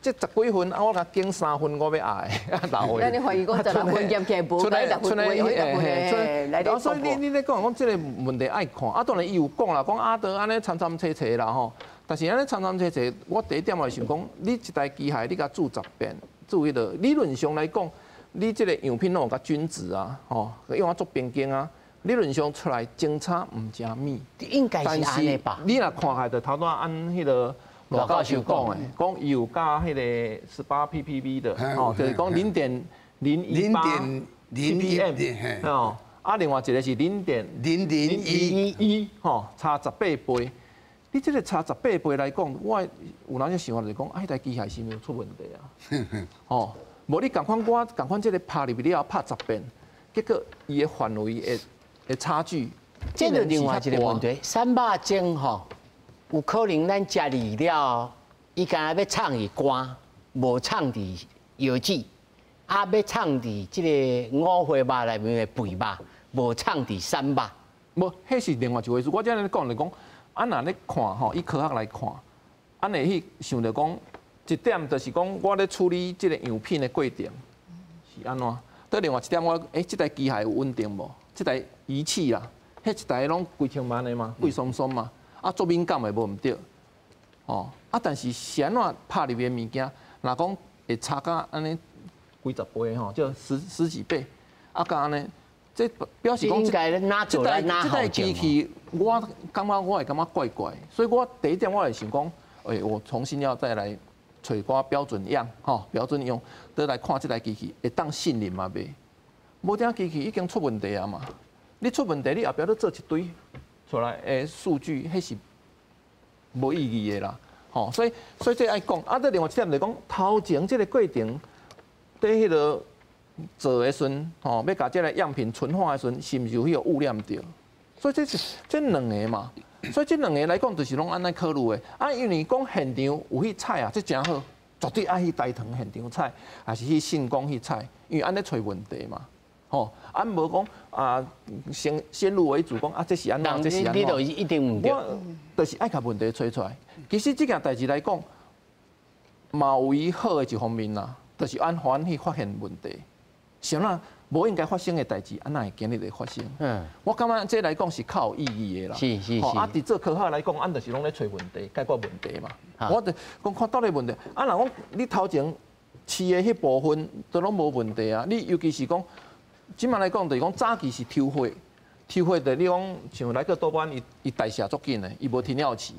這十幾份，啊，我共減3份，我欲愛啊，留的。那你懷疑講16份驗起來無？出來嘿，出來。所以你咧講講這個問題愛看，啊，當然伊有講啦，講啊，都按呢參參齊齊啦吼。但是按呢參參齊齊，我第一點我想講，你一台機械你共注10遍，注意到理论上来讲，你這個樣品攏有較均質啊，吼，用啊做平均啊，理論上出來精差毋誠密。應該是按呢吧？你若看起來就頭拄仔按彼個賴教授講的，講伊有加彼個18 ppb 的，哦，就是講0.018 ppm，哦，啊，另外一個是0.001，吼，差18倍。你這個差十八倍來講，我有哪隻想法就是講，啊，彼台機械是毋是有出問題啊？哦，無你仝款我仝款這個拍入去了後拍10遍，結果伊的範圍的差距，這就另外一個問題。瘦肉精吼，有可能咱食入了，伊敢若欲藏佇肝，無藏佇腰子，啊，欲藏佇這個五花肉內面的肥肉，無藏佇瘦肉。無，彼是另外一回事。我這按呢講來講。啊，若咧看吼，以科學來看，按會去想著講，一點就是講，我咧處理這個樣品的過程是按怎？倒另外一點，我這台機械有穩定無？這台儀器啦，彼一台攏幾千萬的嘛，貴鬆鬆嘛，啊，足敏感的無毋對，哦，啊，但是是按怎拍入去的物件，若講會差甲按呢幾十倍吼，就十幾倍，啊，佮按呢？這表示講，這台機器，我感覺我會感覺怪怪，所以我第一點我會想講，我重新要再來揣寡標準樣，吼，標準樣，倒來看這台機器會當信任嘛袂？無這機器已經出問題啊嘛！你出問題，你後壁閣做一堆出來的數據，彼是無意義的啦，吼！所以這愛講，啊，這另外一點就講，頭前這個過程，佇彼個。做的時陣，吼，欲共這个樣品純化的時陣，是毋是有彼個污染著？所以這是這兩个嘛。所以這兩个來講，就是攏按呢考慮的。啊，因為講現場有去採啊，這誠好，絕對愛去大同現場採，抑是去信光去採，因為按呢揣問題嘛。吼，啊，無講啊，先入為主，講啊，這是按怎，這是按怎。你就一定毋對。我就是愛共問題揣出來。其實這件代誌來講，嘛有伊好的一方面啦，就是按予阮去發現問題。啥啦？無應該發生的代誌，按怎會今日會發生？我感覺這來講是較有意義的啦。啊，佇做科學來講，按就是攏咧揣問題，解決問題嘛。我就講看到底問題。啊，若講你頭前飼的彼部分都攏無問題啊。你尤其是講，這馬來講就是講早期是抽血，抽血的你講像萊克多巴胺，伊代謝足緊的，伊無停尿期。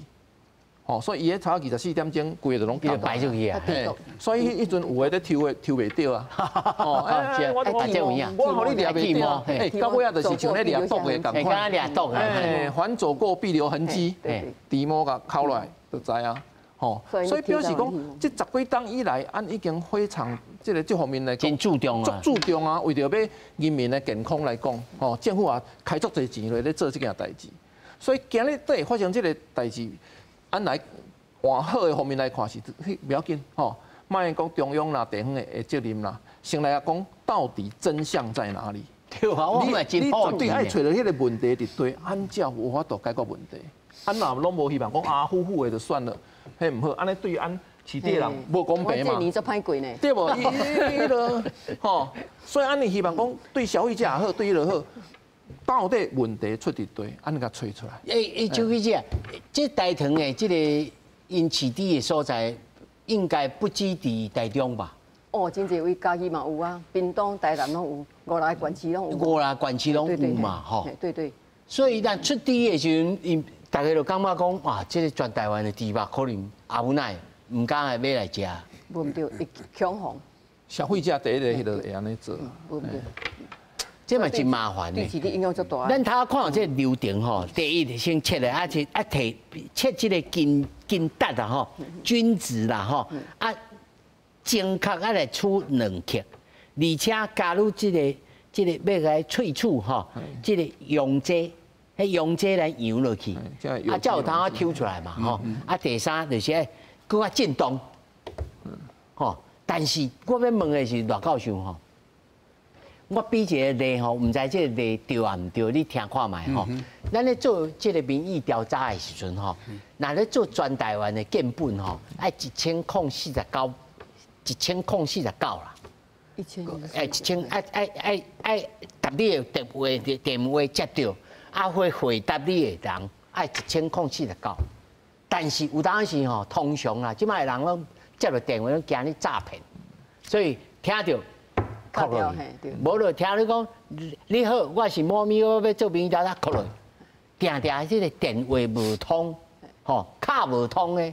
哦，所以伊彼差24點鐘，規个就攏排出去啊。所以彼陣有的咧抽的抽袂著啊。哦，我予你掠袂著。到尾仔就是像咧掠毒的仝款。掠毒啊！凡走過必留痕跡。豬毛共摳落來就知啊。吼，所以表示講，這十幾冬以來，按已經非常這个這方面來講，真注重啊，足注重啊，為著欲人民的健康來講，吼，政府也開足濟錢落咧做這件代誌。所以今日會發生這个代誌。按來往好的方面來看是，袂要緊吼，莫講中央啦、地方的責任啦，先來講到底真相在哪裡？對啊，我嘛真好奇。你絕對愛揣著彼个問題佇佗，按才有法度解決問題。按若攏無希望講啊，呼呼的就算了，彼毋好。按呢對按飼地人無公平嘛。這年足歹過呢。對無？伊伊吼，所以按呢希望講對消費者也好，對伊就好。到底問題出佇佗，按呢共揣出來。周記者，這大同的這個𪜶飼豬的所在，應該不止佇台中吧？哦，真濟位，嘉義嘛有啊，屏東、台南攏有，五六个縣市攏有。五六個縣市攏有嘛，吼。對對。所以咱出豬的時陣，𪜶大家就感覺講，哇，這个全台灣的豬肉可能也無奈，毋敢來買來食。無毋對，會恐慌。消費者第一个彼个會按呢做。無毋對。這嘛真麻煩的。對，影響足大。咱頭看這个流程吼，第一先切的，啊切啊提切這个斤斤值啦吼，均值啦吼，啊精確啊來取2克，而且加入這个欲來萃取吼，這个溶劑，彼溶劑來溶落去，啊才有通抽出來嘛吼。啊第三就是愛閣較震動，吼。但是我欲問的是賴教授吼。我比一个例吼，毋知這个例對抑毋對，你聽看覓吼。咱咧做這个民意調查的時陣吼，若咧做全台灣的建本吼，愛1049，1049啦。一千。愛一千，愛愛愛愛答你的電話電話接著，啊會回答你的人愛1049。但是有當時吼，通常啦，這擺的人攏接著電話攏驚你詐騙，所以聽著扣落去，無就聽你講你好，我是某咪，我欲做民意調查，扣落去，定定這個電話無通，吼卡無通的，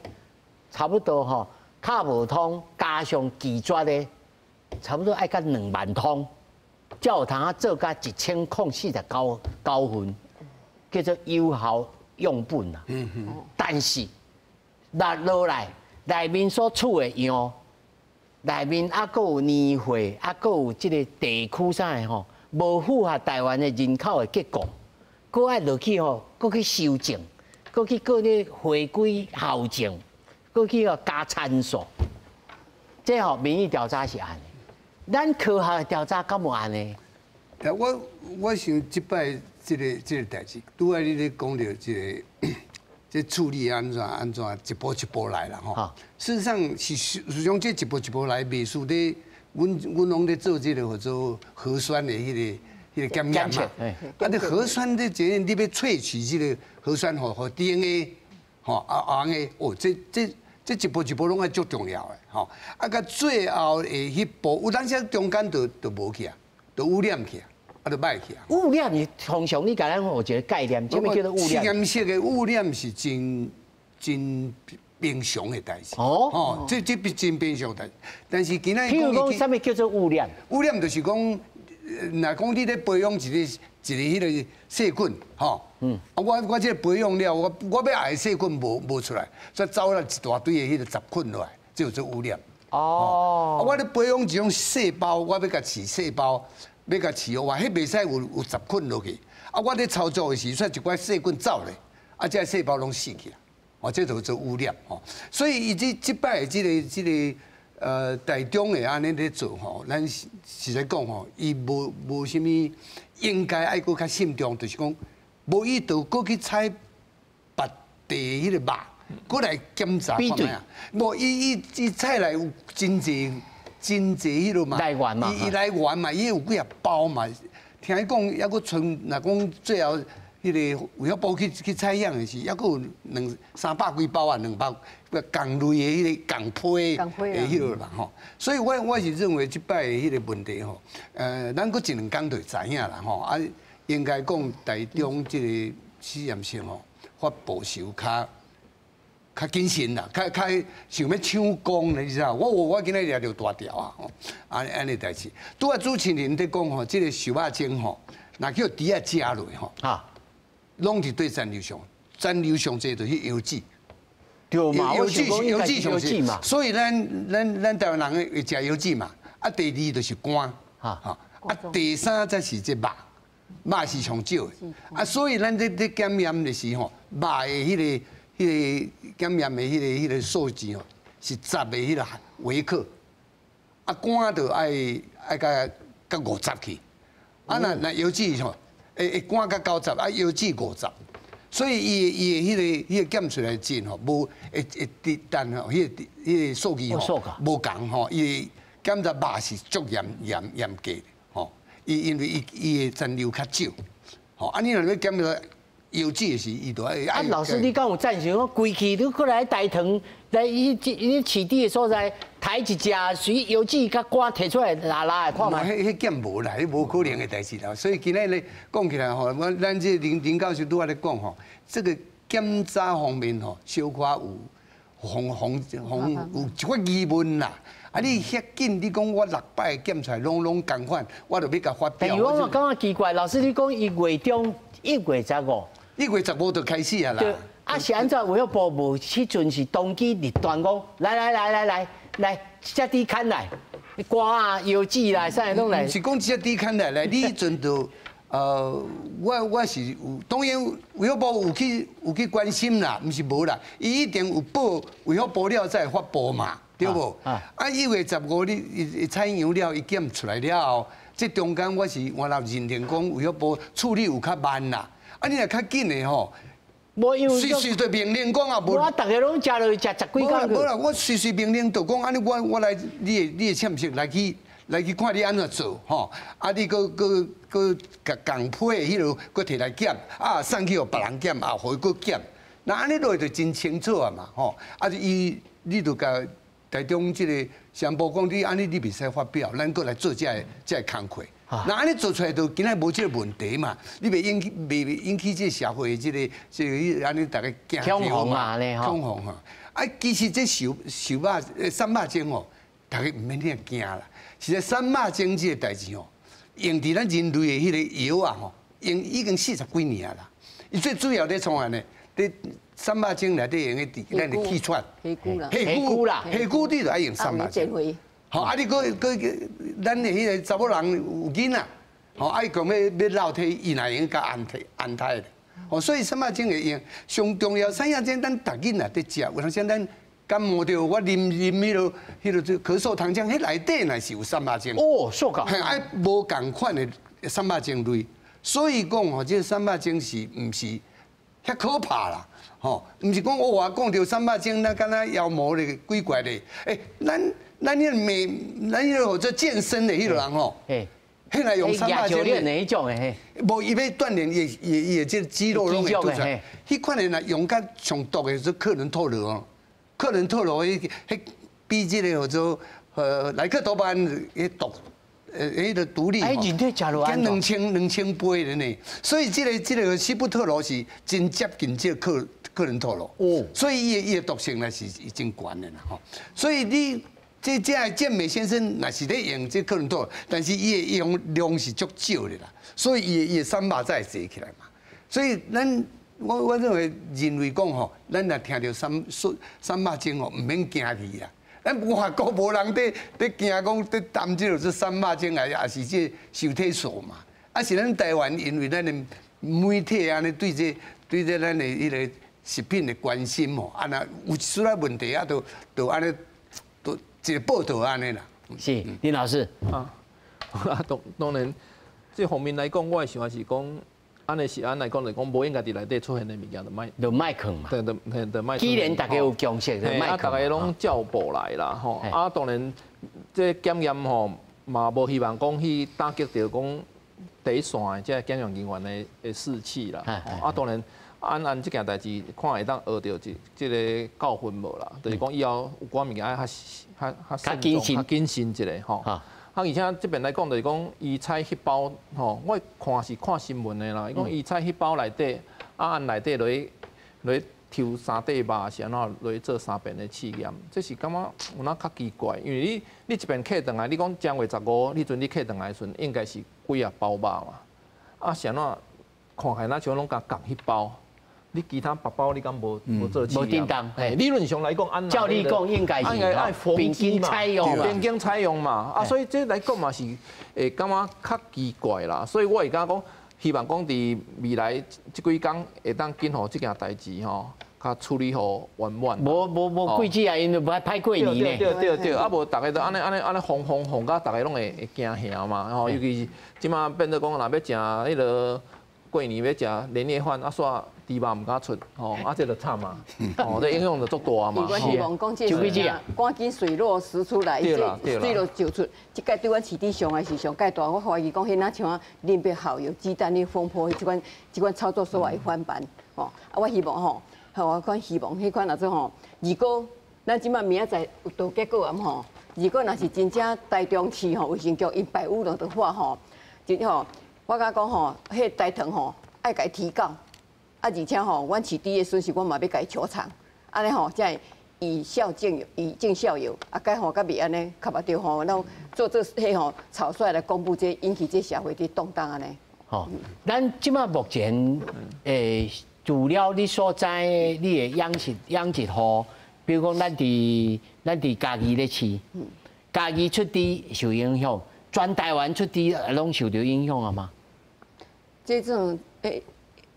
差不多吼卡無通，加上拒絕的，差不多愛甲2萬通，才有通啊做甲1049份，叫做有效樣本啊。但是落落來內面所取的樣，內面猶閣有年歲，猶閣有這個地區啥的吼，無符合台灣的人口的結構，閣愛落去吼，閣去修正，閣去閣咧回歸校正，閣去哦加參數。這吼民意調查是按呢，咱科學的調查敢無按呢？我想這擺這個代誌，拄仔你咧講著這個。這處理按怎按怎一步一步來啦吼。事實上是實上這一步一步來，袂輸咧，阮攏咧做這個叫做核酸的彼個檢驗嘛。啊，你核酸的檢驗，你欲萃取這個核酸吼，予 DNA 吼啊 RNA 哦，這一步一步攏愛足重要的吼。啊，到最後的彼步，有當時中間就無去啊，就污染去啊。啊，就歹去啊！污染是通常你共咱有一個概念，啥物叫做污染？實驗室的污染是真真平常的代誌。哦，哦，這比真平常代誌。但是今仔譬如講，啥物叫做污染？污染就是講，若講你咧培養一個彼個細菌，吼，啊，我這個培養了，我欲愛細菌無出來，所以走了一大堆的彼個雜菌落來，這叫做污染。哦，啊，我咧培養一種細胞，我欲共飼細胞。欲共飼哦，哇！彼袂使有雜菌落去。啊，我咧操作的時，煞一寡細菌走咧，啊，這細胞攏死去啊。哦，這就做污染吼。所以伊這擺的這個台中的按呢咧做吼，咱實在講吼，伊無啥物應該愛閣較慎重，就是講無伊就閣去採別地彼個肉，閣來檢查看覓啊。無伊採來有真濟。真濟彼落嘛，伊來源嘛，伊有幾仔包嘛。聽伊講，猶閣賰，若講最後彼個衛福部去採樣的時，猶閣有兩三百幾包啊，200仝類的彼個仝批的彼落啦吼。所以我是認為這擺的彼個問題吼，咱閣一兩工就會知影啦吼。啊，應該講台中這個實驗室吼，發布是有較謹慎啦，較想欲搶功咧，你知影？我今仔掠著大條啊！吼，按呢代誌。拄仔主持人咧講吼，這個瘦肉精吼，若叫豬仔食落吼，啊，攏佇對殘留上，殘留上濟就是藥劑。對嘛，藥劑藥劑上濟嘛。所以咱台灣人會食藥劑嘛。啊，第二就是肝，啊，第三才是這肉，肉是上少的。啊，所以咱咧檢驗的時吼，肉的彼個。彼個檢驗的彼個數字吼，是10的彼個微克，啊肝就愛佮50去，啊若藥劑吼，會肝佮90，啊藥劑50，所以伊的彼個檢出來值吼，無會會但吼，彼個數字吼，無仝吼，伊檢查肉是足嚴格的吼，伊因為伊的殘留較少，吼，啊你若欲檢查。藥劑是伊就愛。啊，老師，你敢有贊成？我規氣你過來大唐來伊伊飼豬的所在，刣一隻，隨藥劑佮肝提出來，拉拉來看覓。彼檢無啦，彼無可能的代誌啦。所以今仔日講起來吼，我咱這林教授拄仔咧講吼，這個檢查方面吼，小可有防有一寡疑問啦。啊！你遐緊，你講我6擺檢出來攏仝款，我就欲共發表。但是我嘛感覺奇怪，老師你講伊月中1月15。1月15就開始啊啦！啊是按怎衛福部無？彼陣是當機立斷講，來來來來來來，這豬牽來，肝啊、藥劑啦，啥攏來。是講這豬牽來來，你彼陣就我是有，當然衛福部有去關心啦，毋是無啦，伊一定有報衛福部了才會發布嘛，對無？啊1月15你伊採樣了，伊檢出來了後，這中間我是原來認定講衛福部處理有較慢啦。啊！你若較緊的吼，無因為隨隨就命令講啊，無。我逐个攏食落去食十幾工。無啦，我隨隨命令就講按呢，我來你的實驗室來去看你按怎做吼。啊，你閣共仝批的彼落閣提來檢，啊送去予別人檢，啊予伊閣檢。那按呢落去就真清楚啊嘛吼。啊，伊你就共台中這个食安部讲你按呢你袂使发表，咱阁来做這个工课。那按呢做出来，就今仔無這个问题嘛？你袂引起袂引起这个社会的這个按呢逐家惊恐慌啊，恐慌哈！啊，其实这瘦瘦肉瘦肉精哦，逐家毋免遐惊啦。实在瘦肉精这个代志哦，用伫咱人类的彼个药啊吼，用已经40几年啊啦。伊最主要咧创啥呢？伫瘦肉精内底用的伫咱的气喘、气喘啦、气喘啦、气喘，你就爱用瘦肉精。吼，啊！你阁阁咱的彼个查某人有囡仔，吼，啊伊讲欲欲落体，伊若会用共安胎安胎的。吼，所以瘦肉精会用上重要。瘦肉精咱逐囡仔伫食，有当时咱感冒著，我啉啉彼个咳嗽糖浆，彼内底若是有瘦肉精。哦，说个。嘿，啊，无仝款的瘦肉精类，所以讲吼，这个瘦肉精是毋是遐可怕啦？吼，毋是讲哦，我讲著瘦肉精，那敢若妖魔咧鬼怪咧？欸，咱彼个美，咱彼个号做健身的彼个人吼，彼若用瘦肉精的哪一种的？嘿，无伊欲锻炼伊的这肌肉拢会突出来。彼款的若用甲上毒的是克伦托罗哦，克伦托罗彼彼比这个号做莱克多巴胺彼毒，彼个毒力吼，减2000倍的呢。所以这个西布特罗是真接近这个克伦托罗哦，所以伊的毒性呢是已经悬的啦吼。所以你。这个健美先生若是咧用这克伦托，但是伊的用量是足少的啦，所以伊的瘦肉才会济起来嘛。所以咱我认为讲吼，咱若听著瘦瘦肉精吼，毋免惊去啦。咱外国无人伫惊讲伫担这个做瘦肉精，抑是这受体素嘛？啊是咱台湾因为咱的媒体按呢对这咱的彼个食品的关心吼，啊若有一丝仔问题啊，就按呢。一个报道按呢啦，是林老师啊，啊当然，这方面来讲，我的想法是讲，按呢食安来讲，就讲无应该伫内底出现的物件，就莫就莫囥嘛，对对对，莫。既然大家有共识，就莫啊，逐家拢照步来啦，吼。啊，当然，这检验吼嘛无希望讲去打击著讲第一线的这个检验人员的士气啦。啊，当然。按按这件代志，看会当学著这个教训无啦？就是讲以后有寡物件爱较较较慎重、较谨慎一下吼。啊，而且这边来讲，就是讲伊采彼包吼，我看是看新闻的啦。伊讲伊采彼包内底，啊按内底落去落去抽三块肉，是按怎落去做三遍的试验？这是感觉有哪较奇怪？因为你一遍客转来，你讲正月15，彼阵你客转来的时阵，应该是几仔包肉嘛？啊，是按怎看起来若像拢共仝彼包？你其他别包你敢无做试验？无叮当。理论上来讲，按照理讲应该是平均采用嘛，平均采用嘛。啊，所以这来讲嘛是会感觉较奇怪啦。所以我会感觉讲，希望讲伫未来这几工会当紧予这件代志吼，较处理好圆满。无无无过节啊，因为歹歹过年呢。对对对，啊无逐家都按呢按呢按呢慌慌慌甲逐家拢会惊吓嘛。吼，尤其是这马变做讲，若欲食彼个过年欲食年夜饭，啊煞猪肉毋敢出，吼，啊这就惨啊，哦，这影响就足大嘛。我希望讲这事赶紧水落石出来，这水落石出，这届对阮市长伤害是上盖大。我怀疑讲，彼若像林北校友鸡蛋的风波，这款操作手法会翻版，吼。啊，我希望吼，我款希望彼款若做吼，如果咱这马明仔载有到结果啊吼，如果若是真正台中市吼卫生局𪜶排污落的话吼，就吼，我敢讲吼，彼个台糖吼爱共伊提告。啊，而且吼，阮市长的损失，我嘛欲共伊求偿，按呢吼，才会以孝敬友，以敬孝友，啊，该吼，阁袂按呢，较无著吼，咱做这彼吼草率来公布这引起这社会的动荡按呢。吼，咱这马目前除了你所知你的养殖户，比如讲咱伫嘉义咧饲，嘉义出猪受影响，全台湾出猪拢受著影响啊吗？这种欸。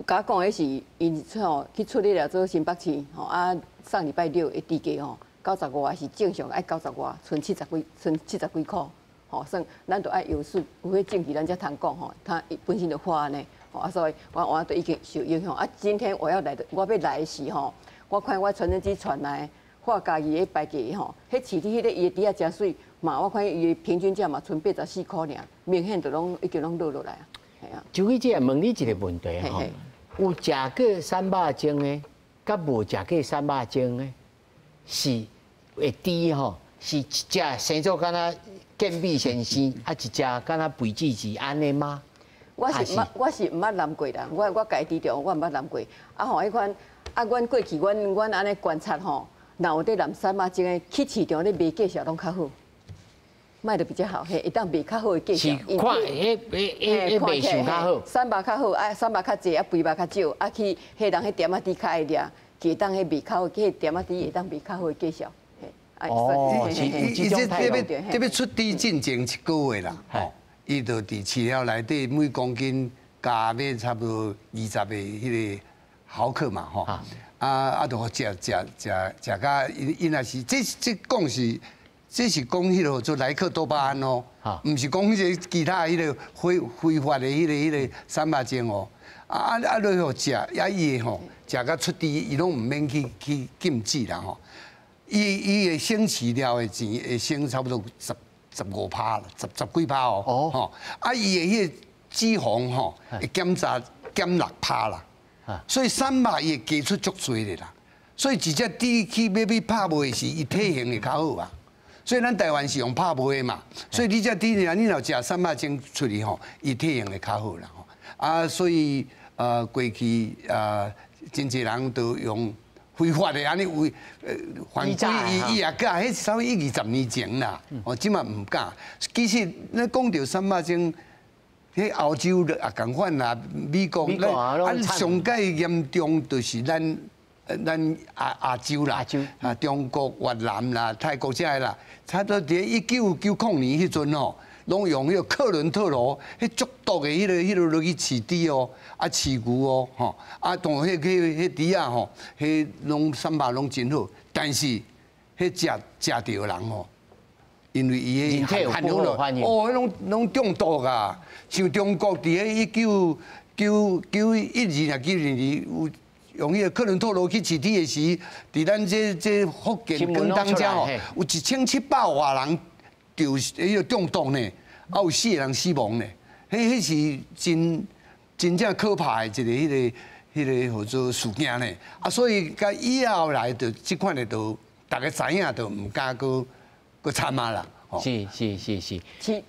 共我讲的是，𪜶吼去处理了做新北市吼啊，上礼拜六的猪价吼九十外是正常，爱九十外，賰70几，賰70几箍，吼，算咱都爱有数有彼证据，咱才通讲吼。他本身就发按呢，吼啊，所以我都已经受影响啊。今天我要来的，我欲来的时吼，我看我传真机传来，画嘉义的排价吼，彼市里彼个伊的猪仔诚媠嘛，我看伊的平均价嘛賰84箍尔，明显就拢已经拢落落来啊。系啊。周记者问你一个问题吼。有食过瘦肉精的，佮无食过瘦肉精的，是会猪吼。是一隻生做敢若健美先生，啊一隻敢若肥子子按呢嗎？我是毋捌淋過啦，我家己著我毋捌淋過。啊吼，彼款啊，阮過去阮按呢觀察吼，若有佇淋瘦肉精的去市場咧賣價數攏較好，賣得比較好，嘿，會當賣較好的價數。是看，彼彼彼賣相較好，瘦肉較好，啊，瘦肉較濟，啊，肥肉較少，啊，去彼人彼點仔豬較愛掠，會當彼賣較好，彼點仔豬會當賣較好的價數。哦，是伊這這欲出豬進前一個月啦，吼，伊就佇飼料內底每公斤加欲差不多20個彼個毫克嘛，吼，啊，就予食食食食甲伊伊若是這這講是，這是講彼個做萊克多巴胺哦，毋是講彼個其他彼個非法的彼個瘦肉精哦，啊，落予食，啊伊會吼食甲出豬，伊攏毋免去禁止啦吼。伊會省飼料的錢會省差不多15%啦，十幾趴哦。哦。啊，伊的彼個脂肪吼會減6%啦。所以瘦肉伊會加出足濟的啦。所以一隻豬去欲去拍賣時，伊體型會較好啊。所以咱台灣是用拍賣的嘛。所以你隻豬你若食瘦肉精出去吼，伊體型會較好啦。啊，所以過去真濟人都用非法的按呢為犯規，伊也敢，彼是差不多一二十年前啦。哦，這馬毋敢。其實咱講著瘦肉精，彼歐洲也仝款啦，美國，啊上蓋嚴重就是咱亞洲啦，啊中國、越南啦、泰國這个啦，差不多佇1990年彼陣吼，攏用彼個克倫特羅，彼足毒的彼個落去飼豬哦，啊飼牛哦，吼，啊當彼彼彼豬仔吼，彼攏瘦肉攏真好，但是彼食食著的人吼，因為伊的含有哦，彼攏中毒啊！像中國佇彼1991啊92年有用彼個克倫特羅去飼豬的時，佇咱這福建廣東遮吼，有1700外人著彼個中毒呢，啊有四個人死亡呢。彼是真正可怕的一個彼個號做事件呢。啊，所以佮以後來就這款的就逐家知影，就毋敢閣參啊啦。是是是是。市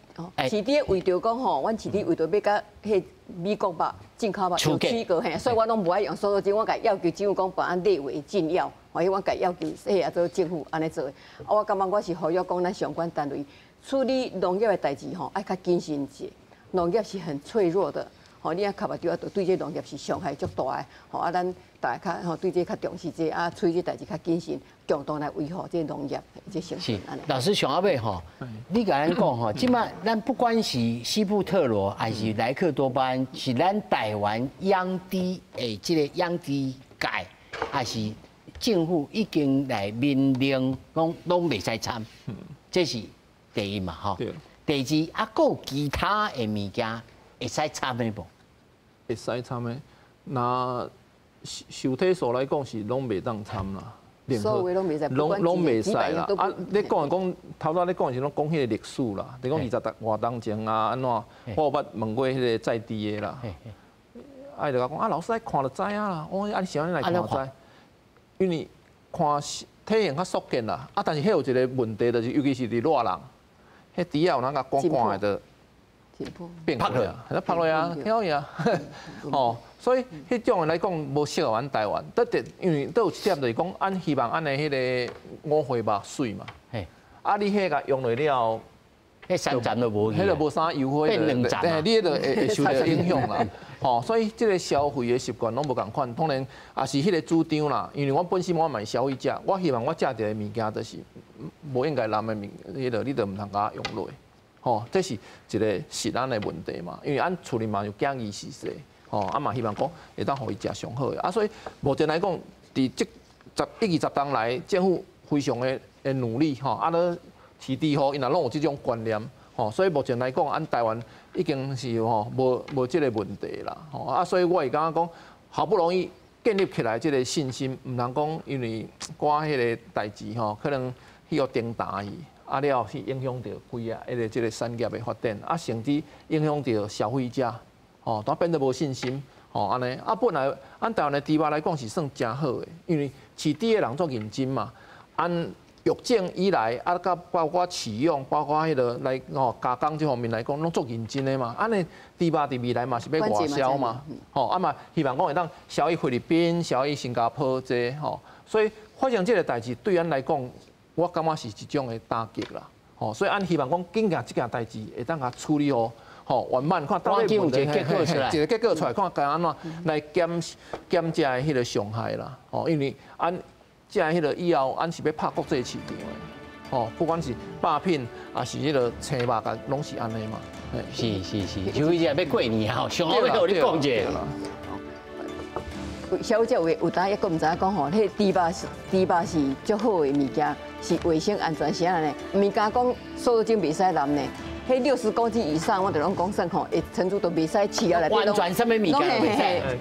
市佇為著講吼，阮市佇為著欲佮彼美國肉進口肉有區隔嘿，所以我攏無愛用瘦肉精，我共要求政府講把按列為禁藥，所以我共要求彼啊做政府按呢做的。啊，我感覺我是呼籲講，咱相關單位處理農業的代誌吼，愛較謹慎一些。農業是很脆弱的，吼，你若較無對啊，就對這農業是傷害足大的。吼啊，咱大家較吼對這較重視這啊，處理這代誌較謹慎，共同來維護這農業這生存。是，老師上後尾吼，你共咱講吼，這馬咱不管是西布特羅還是萊克多巴胺，是咱台灣養豬的這個養豬界，還是政府已經來明令講攏袂使摻，這是第一嘛吼。第二，啊，閣有其他的物件會使摻的無？會使摻的，若受體素來講是攏袂當摻啦，所有攏袂使，攏袂使啦。啊，你講講頭拄仔你講是攏講彼個歷史啦，你講20外冬前啊，按怎？我有捌問過彼個在地的啦，啊，伊就共我講啊，老師愛看就知影啦。我講啊，你是按呢來看知？因為看體型較速見啦。啊，但是彼有一個問題，就是尤其是佇熱人。彼豬仔有人共趕趕的，就變過啊，拍落啊，跳去啊，哦，所以彼種的來講無適合阮台灣。特別因為都有一點就是講，阮希望按的彼個五花肉媠嘛，啊，你彼個用落了後，彼三層都無去，彼個無啥優惠，變兩層，對，你彼個會受著影響啦。吼，所以這個消費的習慣攏無仝款，當然也是彼個主張啦。因為我本身我嘛是消費者，我希望我食著的物件就是無應該濫的物，彼個你就毋通共我用落。吼，這是一個食安的問題嘛。因為按厝裡嘛有囝兒是細，吼，啊嘛希望講會當予伊食上好的。啊，所以目前來講，佇這十一二十冬來，政府非常的努力，吼，啊，咧飼豬吼，𪜶也攏有這種觀念，吼，所以目前來講，按台灣已經是吼無這個問題啦，吼啊，所以我會感覺講，好不容易建立起來這個信心，毋通講因為寡彼個代誌吼，可能去予停打去，啊了去影響著規个彼個這個產業的發展，啊甚至影響著消費者，吼，都變得無信心，吼按呢，啊本來按台灣的豬肉來講是算誠好的，因為飼豬的人足認真嘛，按育种以来，啊，佮包括饲养，包括彼个来吼加工这方面来讲，拢足认真的嘛。按呢猪肉伫未来嘛是欲外销嘛，吼啊嘛希望讲会当销去菲律宾、销去新加坡这吼。所以发生这个代志对咱来讲，我感觉是一种的打击啦。吼，所以按希望讲紧共这件代志会当共处理好，吼圆满，看到底有一个结果出来，一个结果出来，看该按怎来减减这的彼个伤害啦。吼，因为按。这彼个以后，按是欲拍国际市场的，吼，不管是肉品，抑是彼个青肉，共拢是按呢嘛。是是是，就这欲过年吼，上好欲予你讲一下。小姐有有当犹阁毋知影讲吼，彼个猪肉是猪肉是足好的物件，是卫生安全是按呢？物件讲瘦肉精袂使淋呢，彼60公斤以上，我就拢讲算吼，会承租都袂使饲啊。完全啥物物件袂使。